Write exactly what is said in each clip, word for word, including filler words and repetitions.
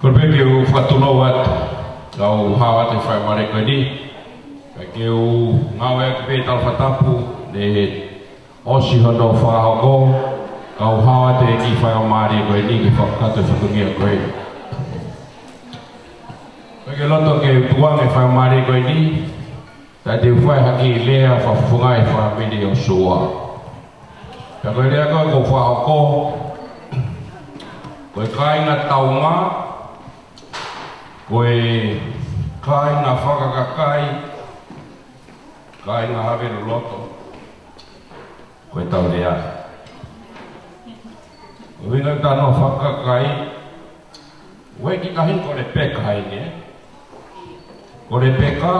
Kole pē ke u fakatulou atu, kau hao atu he faingamālie ko eni, ka ke u ngāueʻaki pē e talafatapu, ne ʻosi hono fakahoko, kau hao atu he kiʻi faingamālie ko eni ke fakakakato e fatongia ko eni. Pea ke loto ke u tukuange e faingamālie ko eni, pea te u fai ha kiʻi lea fakafofonga ʻi he fāmili ʻo Sua. Pea ko e lea ko ē ʻoku ou fakahoko, ko e kāinga Taunga, ko e kāinga fakakakai, kāinga Haveluloto, ko e tau lea. Ko e ʻuhinga ʻoku tau fakakakai, ʻoku ʻi ai e kiʻi taha ko Lepeka heni, ē? Ko Lepeka,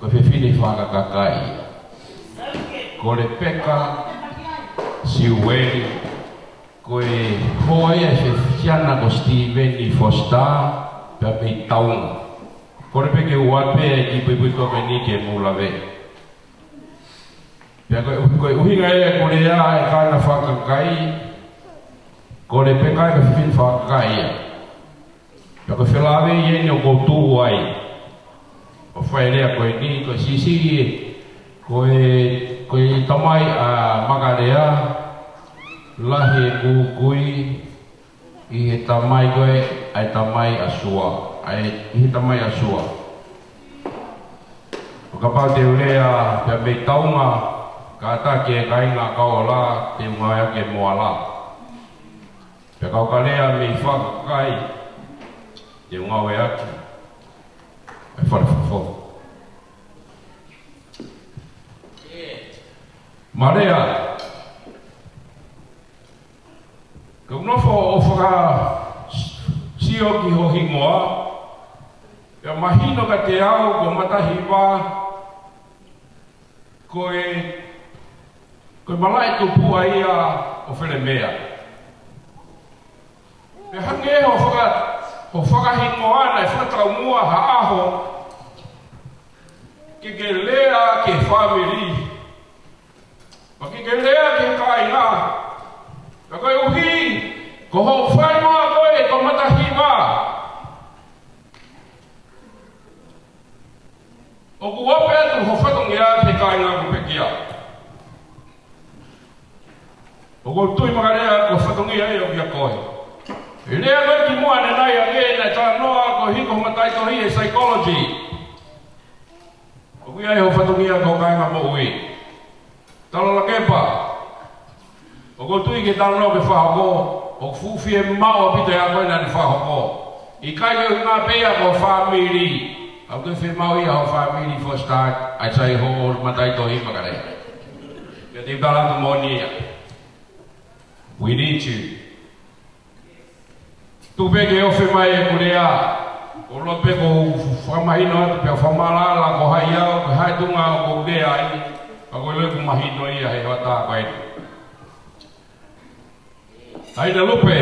ko e fefine fakakakai. Ko Lepeka Siueli, ko e hoa ia ʻo e siana ko Sitiveni Fositā, pea mei Taunga. Kole pē ke u ʻoatu pē e kiʻi puipuituʻa ko eni ke mou lave. Pea ko e, ko e ʻuhinga ia ʻeku lea ʻa e kāinga fakakakai, ko Lepeka ko e fefine fakakakai ia. Pea ko e felāveʻi eni ʻoku ou tuʻu ai ʻo fai e lea ko eni, ko e siʻisiʻi, ko e, ko e tamai ʻa Makalea, lahi e kukui ʻi he tamai ko ē, ʻa e tamai ʻa Sua, ʻa e, ʻi he tamai ʻa Sua. Pea kapau te u lea pea mei Taunga, kātaki e kāinga Kaola, te u ngāueʻaki e moala. Pea kapau ka lea mei fakakakai, te u ngāueʻaki e falefofo. Mālō. Ka u nofo ʻo fakasio ki ho hingoa, pea mahino kiate au ko Matahiva, ko e, ko e malaʻe tupuʻa ia ʻo Felemea. Pea hangē ho faka-, ho fakahingoa naʻe fakataumuʻa ha ʻaho ke ke lea ki he fāmili, pea ke ke lea ki he kāinga. Pea koeʻuhi ko hoʻo faʻahinga ko ē ko Matahiva, ʻoku ope atu ho fatongia ki he kāinga ʻoku pekia. ʻOku ou tui Makalea ko e fatongia ia ʻoku ʻia koe. ʻI he lea ko ē kimuʻa ʻanenai, ʻa ē naʻe talanoa koeʻuhi ko ho mataʻitohi he psychology. ʻOku ʻi ai ho fatongia ki ho kāinga moʻui. Tala Lakepa, ʻoku ou tui ki he talanoa kuo fakahoko, ʻoku fuʻu fiemaʻu ʻaupito ʻa e ako ē naʻa ne fakahoko. ʻIkai ke u ngā pea ko e fāmili. ʻOku fiemaʻu ia ho fāmili Fositā, ʻa e sai ho mataʻitohi Makalea. Ke te tala atu moʻoni ia. We need you. Tuku pē ke ofi mai ʻeku lea, ʻo loto pē ke u fakamahino atu pea fakamālō ko hai au, ko e hā e tuʻunga ʻoku ou lea ai, pea ko e lea ʻoku mahino ia he hoʻatā ko eni. ʻAi na Lupe,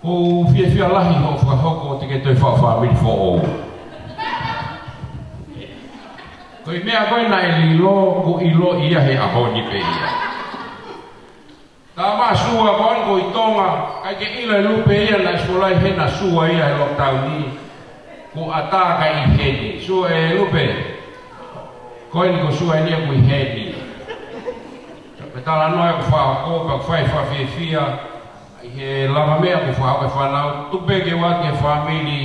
ʻoku ou fiefia lahi hoʻo fakahoko ʻo te ke toe fai fāmili foʻou. Ko e meʻa ko ē naʻe lilo, kuo ʻiloʻi ia he ʻaho ni pē ia. Tā māsua ko eni ko ʻi Tonga, ʻikai ke ʻilo ʻe Lupe ia naʻe sio lahi hena sua ia he lockdown ni. Ko ʻata kai ʻi heni. Sua ē Lupe. Ko eni ko sua eni ʻoku ʻi heni. Pea talanoa ʻeku fakahoko, pea fai fakafiefia. ʻI he lavameʻa ʻoku fakahoko e fānau, tuku pē ke u ʻoatu ki he fāmili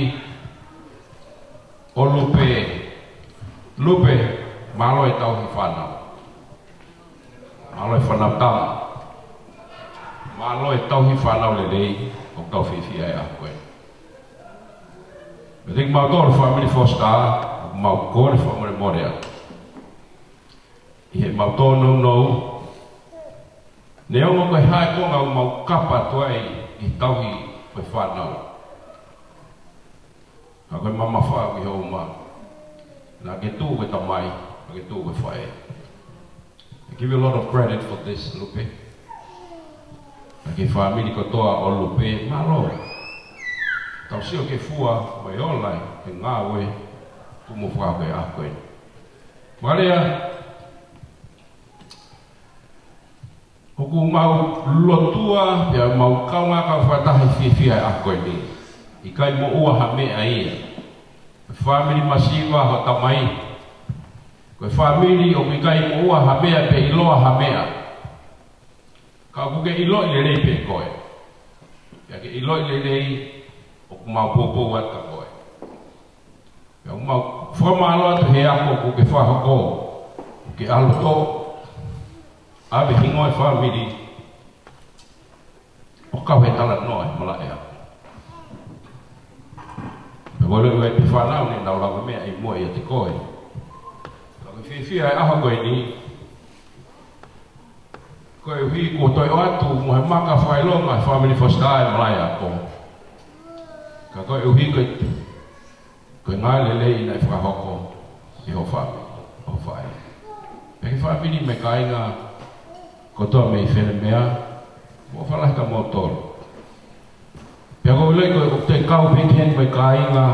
ʻo Lupe. Lupe, mālō e tauhi fānau. Mālō e fānau tama. Mālō e tauhi fānau lelei, ʻoku tau fiefia he ʻaho ko ē. Pea kiate kimautolu fāmili Fositā, ʻoku mau kole fakamolemole atu. ʻI heʻemau tōnounou, neongo ko e hā e konga ʻoku mau kapa atu ai ʻi he tauhi ʻo e fānau. Ka ko e mamafa ʻoku ʻi hoʻo uma. Naʻa ke tuʻu ko e tamai, naʻa ke tuʻu ko e faʻē. I give you a lot of credit for this, Lupe. Pea ki he fāmili kotoa ʻo Lupe, mālō. Tau sio ki he fua, ʻoku ola e ngāue, tuʻu mo fua ko e ʻaho ko ē. Makalea, ʻOku mau lotua, pea mau kaungā kau fakataha he fiefia ʻa e ʻaho ko eni. ʻIkai moʻua ha meʻa ia. Fāmili masiva hoʻo tamai. Ko e fāmili ʻoku ʻikai moʻua ha meʻa pe ʻiloa ha meʻa. Ka ʻoku ke ʻiloʻi lelei pē koe. Pea ke ʻiloʻi lelei ʻoku mau poupou atu kia koe. Pea ʻoku mau fakamālō atu he ako kuo ke fakahoko. Kuo ke ʻalu ʻo ʻave hingoa e fāmili ʻo kau he talanoa he malaʻe ako. Pea ko e lele ʻa e fānau ne nau lavameʻa ʻi muʻa ʻiate koe. Ka ko e fiefia ʻa e ʻaho ko eni, koeʻuhi kuo toe ʻoatu mo e maka fakaʻilonga ʻa e fāmili Foster ʻa e malaʻe ako. Ka koeʻuhi ko e, ko e ngāue lelei naʻe fakahoko ʻe hoʻo fāmili, hoʻo faʻē. Pea ki he fāmili mo e kāinga kotoa mei Felemea, ʻofa lahi kia moutolu. Pea ko e lele ko e ʻoku te kau pē ki heni mo e kāinga,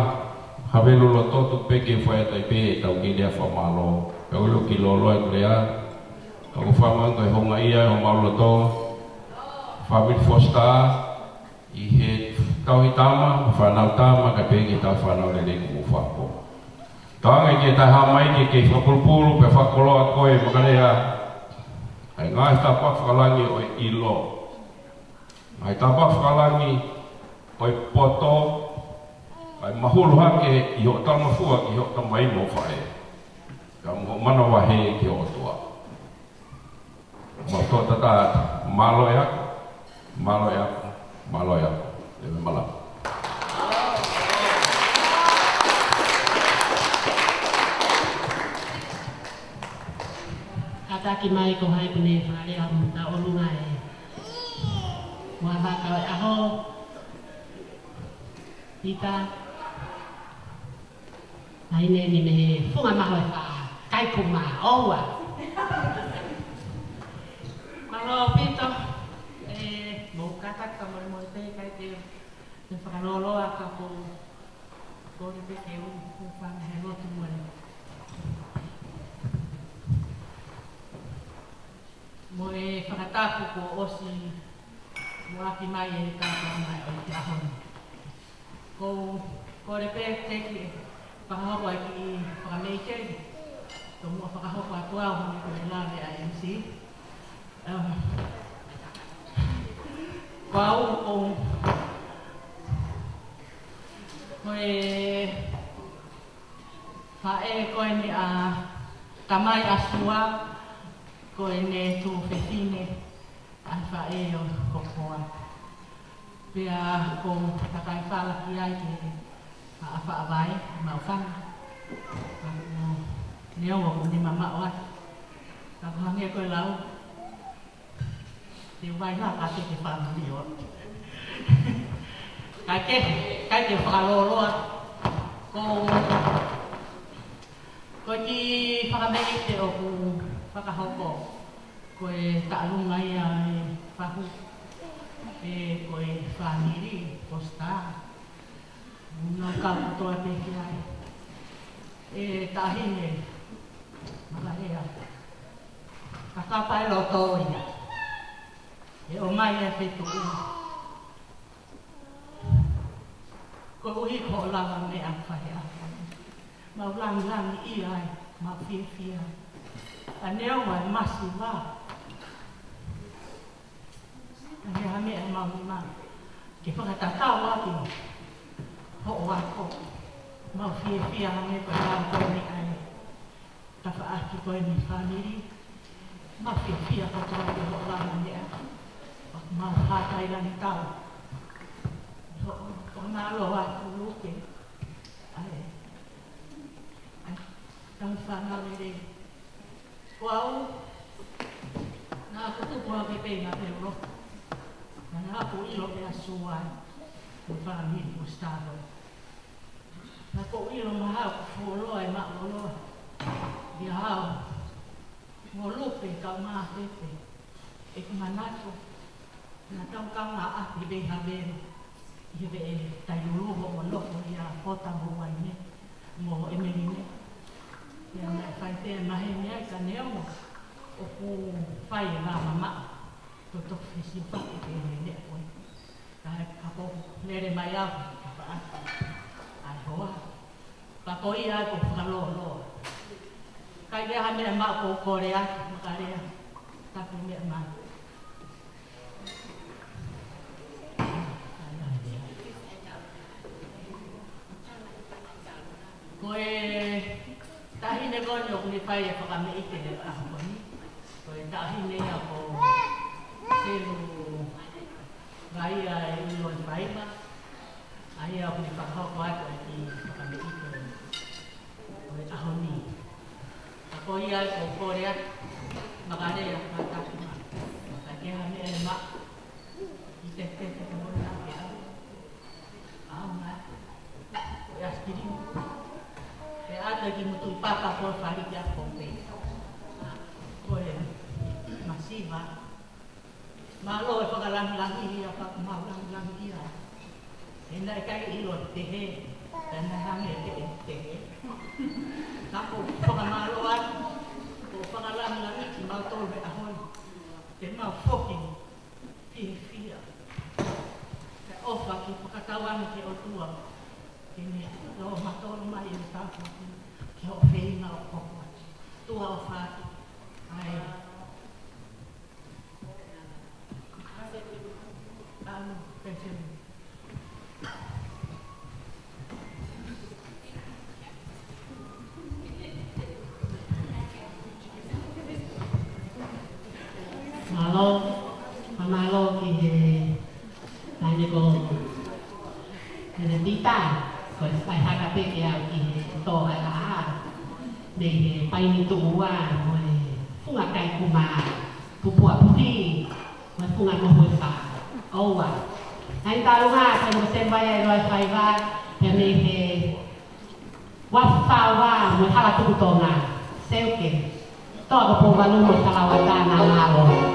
Havelu Loto, tuku pē ke fai atu ai pē ʻetau kiʻi lea fakamālō. Pea ko e lele ʻoku kiʻi lōloa ʻeku lea. Ka ʻoku ou fakamālō ko e houngaʻia ʻo homau loto, fāmili Foster, ʻi he tauhi tama, fānau tama, kae pehē ki he tauhi fānau lelei kuo mou fakahoko. Tauange ke ta hā mai ke ke fakapulupulu, pea fakakoloa koe, Makalea, ʻa e ngaahi tāpuaki fakalangi ʻo e ʻilo. Ngaahi tāpuaki fakalangi ʻo e poto, ʻa e mahulu hake ʻi hoʻo talangofua ki hoʻo tamai mo e faʻē. Ka mo hoʻo manavahē ki ho ʻOtua. Mau tō tata atu. Mālō e ako, mālō e ako, mālō e ako. Leve malama. Kātaki mai ko hai ʻoku ne fakalea ʻo tauʻolunga e ʻuha vaka ʻo e ʻaho. Pita. Taʻahine ni mei he Funga Maho ʻe Fā, Kaikuma, ʻoua. Mālō ʻaupito, ē, mou kātaki fakamolemole pē, ʻikai te u, te u fakalōloa ka ʻoku ou kole pē ke u, u fanga he lotu mo e, mo e fakatapu kuo ʻosi muʻaki mai e kātoanga ʻo e ʻaho ni. Ko, kole pē ke ke fakahoko ai kiʻi fakameʻiteli. Tomuʻa fakahoko atu au hangē ko e lave ʻa e M C. Um, ko au ko, ko e faʻē ko eni ʻa Tamai ʻa Sua, ko ʻene tuofefine ʻa e faʻē ʻo Kokoa. Pea ko Takaifala ki ai ke ʻaʻafa ʻa vai, mau fanga. Ka ko Neongo ʻoku ne mamaʻo atu. Ka ko hangē ko e lau, te u vai la ka te ke fanga ni o. Ka ke, ka ke fakalōloa. Ko, ko e kiʻi fakameʻite ʻoku fakahoko. Ko e taʻalunga ia e fahu, ē, ko e fāmili Foster. Nau kau kotoa pē ki ai. ʻE Taʻahine Makalea, ka kapa e loto ia. ʻE ʻomai e fetuʻu. Koeʻuhi ko hoʻo lavameʻa ʻoku fai ʻaki. Mau langilangiʻia ai, mau fiefia ai. Ka neongo e masiva, ka ʻi ai ha meʻa ʻemau nima ke fakatatau ʻaki hoʻo ako. Mau fiefia hangē ko e lau ko eni ʻa e tafaʻaki ko eni fāmili. Mau fiefia kotoa ki hoʻo lavameʻa. Mau hākailangitau. Hoʻo, hoʻo mālō atu Luke. ʻAi, ʻai, tau fānau lelei. Ko au, naʻa ku tupu hake pē ʻi Ngāti Heʻeku. Naʻa ku ʻilo pē ʻa Sua, ko e fāmili Foster. Naʻa ku ʻilo mahalo ʻoku fuoloa e māʻolunga. ʻIo au, mo Lupe kau mā pepe. ʻEku manatu, naʻa tau kaungā ʻapi pē ʻi Havelu. ʻI he veʻe Tailulu hoʻo nofo ʻia Pota mo Uaine, mo ʻEmeline. Pea naʻe fai pē maheni ai ka neongo ʻoku fai e lā mamaʻo. Ko e toki fesiu paki ke ne ne koe. Ka e kapo mele mai au, ka paʻa. ʻAi hoa. Ka ko ia ko fakalōloa. Ka ʻi ai ha meʻa maʻu ko Korea, Makalea. Tapu meʻa maʻu. Ko e taʻahine ko eni ʻoku ne fai e fakameʻite he ʻaho ko eni. Ko e taʻahine ia ko Selu Vaia ʻi Loifaiva. ʻA ia ʻoku ne fakahoko atu e kiʻi fakameʻite ʻo e ʻaho ni. Ka ko ia ko Korea, Makalea, kātaki mai. Ka ke ha meʻa ʻe maʻu. ʻI te te te te mona ke au. Au na. Ko e asikilimu. Ke ata ki mutu i papa ko fali ki a kope. Ko e masiva. Mālō e fakalangilangi ia, fakamālangilangi ia. He naʻe ʻikai ʻilo te he, te naʻe hangē te he, te he. Ka ko fakamālō atu, ko fakalangilangi ki mautolu he ʻaho ni. Te mau foki fiefia. Ke ʻofa ke fakatauange ki he ʻOtua. Ke ne lō matolo mai e tāpuaki. Ke hoʻo feinga ʻo koko atu. Tuʻa ʻofa atu. ʻAi. Alo, pēseni. Mālō, mālō ki he taʻahine ko Henetita, ko e fai haka pē ke au ki he tō ai a. Mei he paini tuʻu ua, mo e funga kai kuma, tupua puhi, mo e funga mohu e fā. ʻOua. Naʻe tālunga, taʻahine ko Selu Vaia ʻi Loifaiva, pea mei he Uafu Fā Ua mo e Hala Tuku Tonga. Seuke. Toa ko Pouvalu mo Salauatā na ngalo.